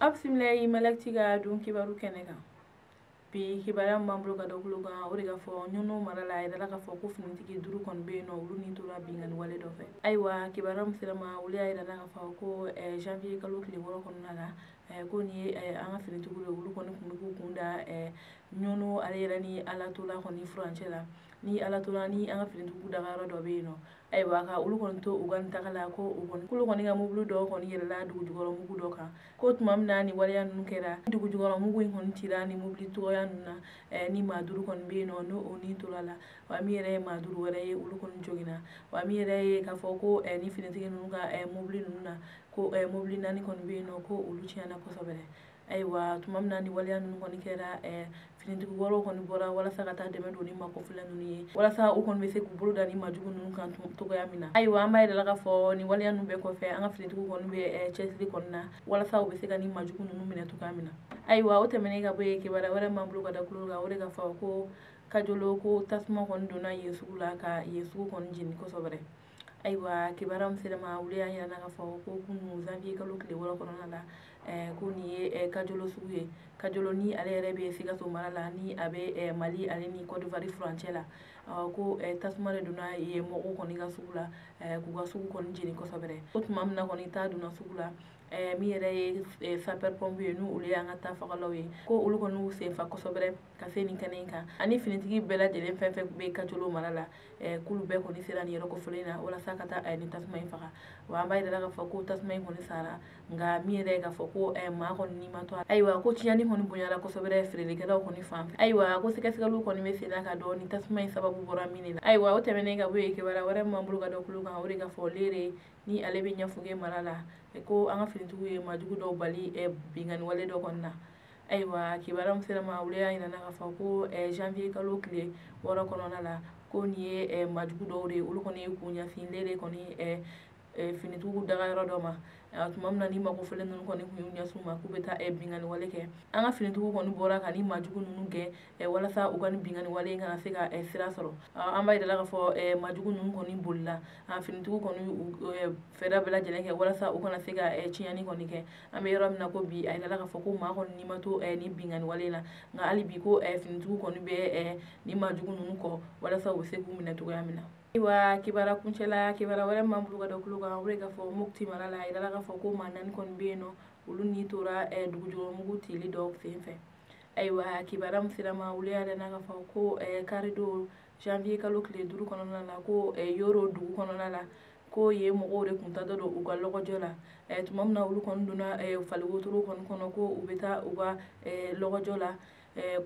Aw bisimila i Malakiti ka don kibaru kɛnɛ kan. Bi kibaruya min b'an bolo ka da kulo kan, o de ka fɔ Ɲɔnɔ mara la, a yirala k'a fɔ ko finitigi 5 kɔni bɛ yen nɔ, olu ni tora binkanni wale dɔ fɛ. Ayiwa, kibaruya min sera ma, olu y'a yira k'a fɔ ko janvier kalo tile 6 kɔnɔna la, ko nin ye an ka finitigiw ye, olu kɔni tun bɛ k'u kun da Ɲɔnɔ ale yɛrɛ ni Alatola kɔni furancɛ la. Ni Alatola ni an ka finitigiw dagayɔrɔ dɔ bɛ yen nɔ. Ayiwa, ka olu kɔni to u ka taga la, ko u kɔni k'olu kɔni ka mobili dɔw kɔni yɛlɛla dugujukɔrɔ mugu dɔ kan. Ko tuma min na ni waleya ninnu kɛra, dugujukɔrɔ mugu in kɔni cira ni mobili tɔgɔya ninnu na, ni maa 5 kɔni bɛ yen nɔ, n'o o ni tora la. Wa min yɛrɛ ye maa 5 wɛrɛ ye, olu kɔni joginna. Wa min yɛrɛ ye k'a fɔ ko ni finitigi ninnu ka mobili ninnu na, ko mobili 4 kɔni bɛ yen nɔ, ko olu tiɲɛna kosɛbɛ. Ayiwa, tuma min na ni waleya ninnu kɔni kɛra, finitigi wɔɔrɔ kɔni bɔra walasa ka taa dɛmɛ don ni maa kɔfɛla ninnu ye, walasa u kɔni bɛ se k'u bolo da ni maajugu ninnu kan cogoya min na. Ayiwa, an b'a yira k'a fɔ nin waleya ninnu bɛɛ kɔfɛ, an ka finitigiw kɔni bɛ cɛsiri kɔni na walasa u bɛ se ka ni maajugu ninnu minɛ cogoya min na. Ayiwa, o tɛmɛnen ka bɔ yen, kibaruya wɛrɛ m'an bolo ka da kulo kan, o de ka fɔ ko Kajolo ko tasuma kɔni donna yen sugu la ka yen sugu kɔni jeni kosɛbɛ. Ayiwa, kibaruya min sera ma, olu y'a yira k'a fɔ ko kunun janvier kalo tile 6 kɔnɔna la, ko nin ye Kajolo sugu ye. Kajolo ni ale yɛrɛ bɛ Sikaso mara la, ni a bɛ Mali ale ni Côte d'Ivoire furancɛ la. Ko tasuma de donna yen mɔgɔw kɔni ka sugu la, k'u ka sugu kɔni jeni kosɛbɛ. Ko tuma min na kɔni ta donna sugu la, min yɛrɛ ye sapeur pompier ye, n'u olu y'an ka ta fagalaw ye, ko olu kɔni y'u sen fa kosɛbɛ ka se nin kɛnɛ in kan. Ani finitigi bɛɛ lajɛlen fɛn fɛn bɛ Kajolo mara la, k'olu bɛɛ kɔni sera nin yɔrɔ kofɔlen in na walasa ka taa nin tasuma in faga. Wa an b'a yira k'a fɔ ko tasuma in kɔni sara, nka min yɛrɛ ye k'a fɔ ko maa kɔni ni ma to a la. Ayiwa, ko tiɲɛni kɔni bonyara kosɛbɛ feerelikɛlaw kɔni fan fɛ. Ayiwa, ko sɛgɛsɛgɛliw kɔni bɛ sen na ka dɔn ni tasuma in sababu bɔra min de la. Ayiwa, o tɛmɛnen ka bɔ yen, kibaruya wɛrɛ min b'an bolo ka da kulo kan, o de ka fɔ Lere ni ale bɛ Ɲafunke mara la, ko an ka finitigiw ye maajugu dɔw bali binkanni wale dɔ kɔni na. Ayiwa, kibaruya min sera ma, olu y'a yira k'a fɔ ko janvier kalo tile 6 kɔnɔna la, ko nin ye maajugu dɔw de ye, olu kɔni ye k'u ɲɛsin Lere kɔni finitigiw dagayɔrɔ dɔ ma. Tuma min na ni makofɛlen ninnu kɔni tun y'u ɲɛsin u ma k'u bɛ taa binkanni wale kɛ, an ka finitigiw kɔni bɔra ka ni maajugu ninnu gɛn walasa u ka ni binkanni wale in kana se ka sira sɔrɔ. An b'a yira k'a fɔ maajugu ninnu kɔni bolila, finitigiw kɔni fɛɛrɛ bɛɛ lajɛlen kɛ walasa u kana se ka tiɲɛni kɔni kɛ. An bɛ yɔrɔ min na ko bi, a yirala k'a fɔ ko maa kɔni ni ma to ni binkanni wale in na, nka hali bi ko finitigiw kɔni bɛ ni maajugu ninnu kɔ walasa u bɛ se k'u minɛ cogoya min na. Ayiwa, kibaruya kuncɛla, kibaruya wɛrɛ min b'an bolo ka da kulo kan, o de ka fɔ Mopti mara la, a yirala k'a fɔ ko maa 4 kɔni bɛ yen nɔ, olu ni tora dugujukɔrɔmugu cili dɔ sen fɛ. Ayiwa, kibaruya min sera ma, olu y'a yira k'a fɔ ko karidon janvier kalo tile 5 kɔnɔna la, ko Yoro dugu kɔnɔna la, ko yen mɔgɔw de tun taatɔ don u ka lɔgɔjɔ la. Tuma min na olu kɔni donna faliwotoro kɔni kɔnɔ ko u bɛ taa u ka lɔgɔjɔ la,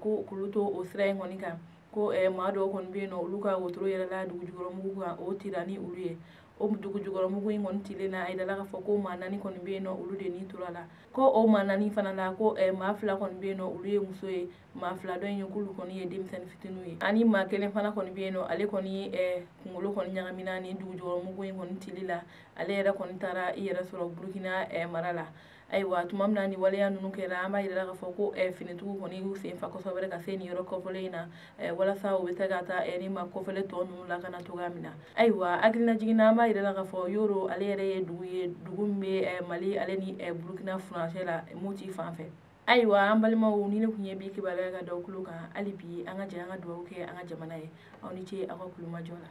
ko k'olu to o sira in kɔni kan, ko maa dɔw kɔni bɛ yen nɔ, olu ka wotoro yɛlɛla dugujukɔrɔmugu kan, o tira ni olu ye. O dugujukɔrɔmugu in kɔni cilen na, a yirala k'a fɔ ko maa 4 kɔni bɛ yen nɔ, olu de ni tora la. Ko o maa 4 fana la, ko maa 2 kɔni bɛ yen nɔ, olu ye muso ye, maa 2 dɔ in ye k'olu kɔni ye denmisɛnnin fitininw ye. Ani maa 1 fana kɔni bɛ yen nɔ, ale kɔni kunkolo kɔni ɲagamina ni dugujukɔrɔmugu in kɔni cili la, ale yɛrɛ kɔni taara i yɛrɛ sɔrɔ Burukina mara la. Ayiwa, tuma min na ni waleya ninnu kɛra, an b'a yira k'a fɔ ko finitigiw kɔni y'u sen fa kosɛbɛ ka se nin yɔrɔ kɔfɛlen in na, walasa u bɛ se ka taa ni maa kɔfɛlen tɔ ninnu lakana cogoya min na. Ayiwa, hakilina jiginna, an b'a yira k'a fɔ Yoro ale yɛrɛ ye dugu ye, dugu min bɛ Mali ale ni Burukina furancɛ la, Mopti fan fɛ. Ayiwa, an balimaw, ni ne tun ye bi kibaruya ka da kulo kan, hali bi an ka jɛ an ka dugawu kɛ an ka jamana ye. Aw ni ce aw ka kulomajɔ la.